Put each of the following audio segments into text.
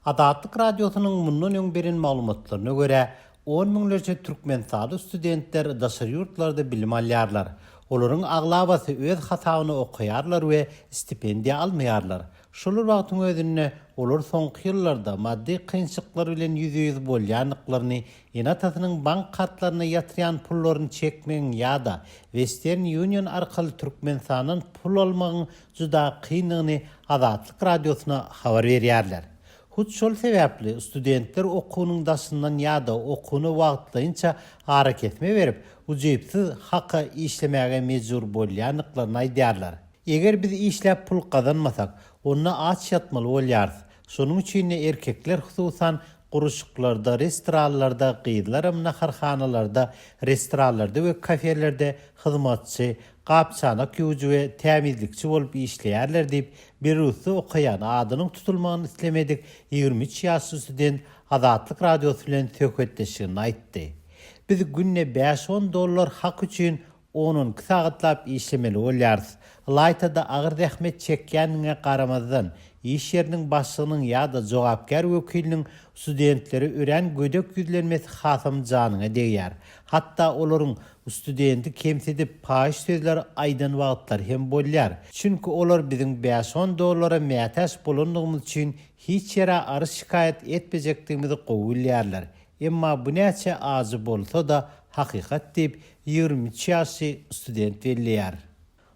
Azatlyk Radiosynyň mundan öň beren maglumatlaryna görä, on müňlerçe türkmenistanly studentler daşary ýurtlarda bilim alýarlar. Olaryň aglabasy öz hasabyna okaýarlar we stipendiýa almaýarlar. Şol bir wagtyň özünde, olar soňky ýyllarda maddy kynçylyklar bilen ýüzbe-ýüz bolýandyklaryny, ene-atasynyň bank kartlaryna ýatyrýan pullaryny çekmegiň ýa-da Western Union arkaly Türkmenistandan pul almagyň juda kyndygyny Azatlyk Radiosyna habar berýärler. Hut şol sebäpli studentler okuwynyň daşyndan ýa-da okuwyna wagtlaýynça arakesme berip, ujypsyz haka işlemäge mejbur bolýandyklaryny aýdýarlar. Eger biz işläp pul gazanmasak, onda aç ýatmaly bolýarys. Şonuň üçin-de erkekler hususan gurluşyklarda, restoranlarda, gyzlaram naharhanalarda, restoranlarda we kafelerde hyzmatçy, gap-çanak ýuwujy we tämizlikçi bolup işleýärler diýip, Belarusda okaýan, adynyň tutulmagyny islemedik 23 ýaşly student Azatlyk Radiosy bilen söhbetdeşliginde aýtdy. Biz günde bäş-on dollar hak üçin On-on iki sagatlap işlemeli bolýarys. Ylaýta-da agyr zähmet çekýändigiňe garamazdan, iş ýeriniň başlygynyň ýa-da jogapkär wekiliniň studentlere örän gödek ýüzlenmesi hasam janyňa degýär. Hatda olaryň studenti kemsidip paýyş sözler aýdan wagtlary hem bolýar. Çünki olar biziň bäş-on dollara mätäç bolandygymyz üçin hiç ýere arz-şikaýat etmejekdigimizi gowy bilýärler. Emma bu näçe ajy bolsa-da hakykat diýip, 23 ýaşly student belleýär.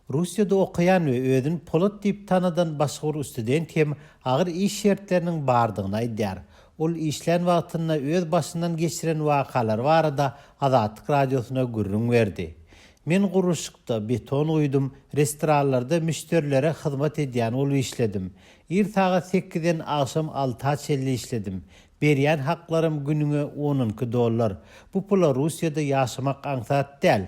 Russiýada okaýan we özüni Polat diýip tanadan başga bir student hem agyr iş şertleriniň bardygyny aýdýar. Ol işlän wagtynda öz başyndan geçiren wakalary barada Azatlyk Radiosyna gürrüň berdi. Men gurluşykda beton guýdum, restoranlarda müşderilere hyzmat edýän bolup işledim. Ir sagat sekizden agşam alta çenli işledim. Berýän haklarym günüňe on-onki dollar. Bu pula Russiýada ýaşamak aňsat däl.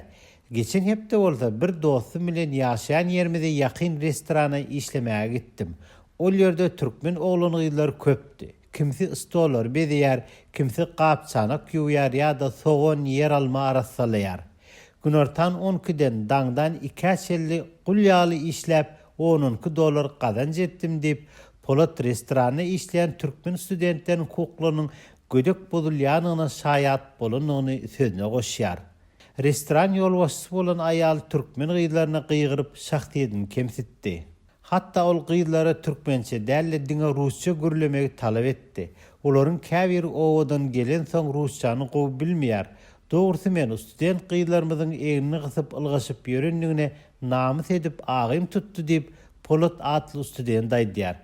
Geçen hepde bolsa bir dostum bilen ýaşaýan ýerimize ýakyn restorana işlemäge gitdim. Ol ýerde türkmen oglan-gyzlary köpdi. Kimsi stollary bezeýär, kimsi gap-çanak ýuwýar ýa-da sogan, ýeralma arassalaýar. Günortan on ikiden daňdan ikä çenli gul ýaly işläp, on-onki dollar gazanç etdim diýip, Polat restoranda işleýän türkmen studentleriniň hukuklarynyň gödek bozulýandygyna şaýat bolandygyny sözüne goşýar. Restoran ýolbaşçysy bolan aýal türkmen gyzlaryna gygyryp, şahsyýetini kemsitdi. Hatda ol gyzlara türkmençe däl-de diňe rusça gürlemegi talap etdi. Olaryň käbiri obadan gelensoň rusçany gowy bilmeýär. Dogrusy men student gyzlarymyzyň egnini gysyp ylgaşyp ýörendigine namys edip agym tutdy diýip, Polat atly student aýdýar.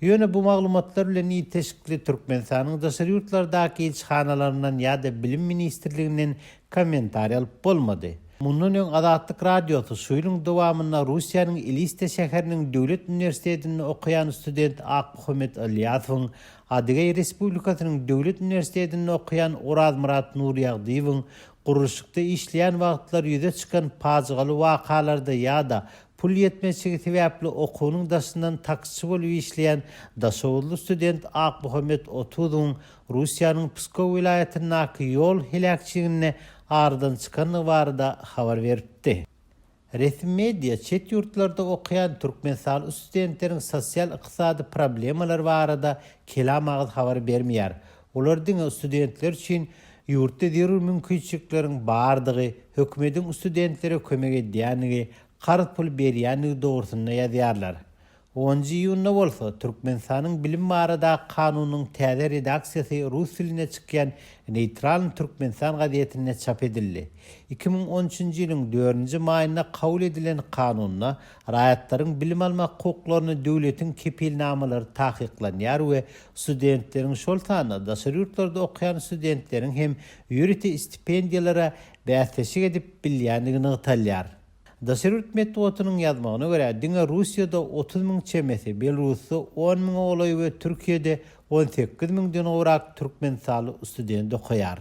Ýöne bu maglumatlar bilen ilteşikli Türkmenistanyň daşary ýurtlardaky ilçihanalaryndan ýa-da Bilim ministrliginden kommentariý alyp bolmady. Mundan öň Azatlyk Radiosy şu ýylyň dowamynda Russiýanyň Elista şäheriniň döwlet uniwersitetinde okaýan student Akmuhammet Ylýasowyň, Adygeý Respublikasynyň döwlet uniwersitetinde okaýan Orazmyrat Nurýagdyýewiň gurluşykda işleýän wagtlary ýüze çykan pajygaly wakalarda ýa-da pul ýetmezçiligi sebäpli okuwynyň daşyndan taksiçi bolup işleýän daşoguzly student Akmuhammet Otuzowyň Russiýanyň Pskow welaýatyndaky ýol heläkçiliginde aradan çykandygy barada habar beripdi. Resmi media çet ýurtlarda okaýan türkmenistanly studentleriň sosial-ykdysady problemalary barada kelam agyz habar bermeýär. Olar diňe studentler üçin ýurtda zerur mümkinçilikleriň bardygy, hökümediň studentlere kömek edýändigi, karz pul berýändigi dogrusynda ýazýarlar. Onunjy iýunda bolsa, Türkmenistanyň Bilim baradaky kanunynyň täze redaksiýasy rus dilinde çykýan Neýtralnyý Türkmenistan gazetinde çap edildi. 2013-nji ýylyň dördünji maýynda kabul edilen kanunda raýatlaryň bilim almak hukuklaryny döwletiň kepilnamalary takyklanýar we studentleriň, şol sanda daşary ýurtlarda okaýan studentleriň hem ýörite stipendiýalara bäsleşik edip bilýändigi nygtalýar. Daşary ýurt metbugatynyň ýazmagyna görä, diňe Russiýada 30 müň çemesi, Belarusda on müňe golaý we Türkiýede 18 müňden gowrak türkmenistanly student okaýar.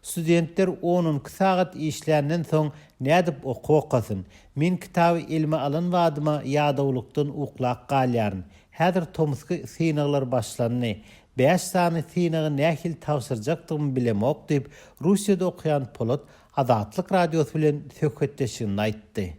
Studentler on-on iki sagat işländen soň nädip okuw okasyn? Men kitaby elime alan badyma ýadawlykdan uklap galýaryn. Häzir tomusky synaglar başlandy. Bäş sany synagy nähili tabşyrjakdygymy bilemok diýip, Russiýada okaýan Polat Azatlyk Radiosy bilen söhbetdeşliginde aýtdy.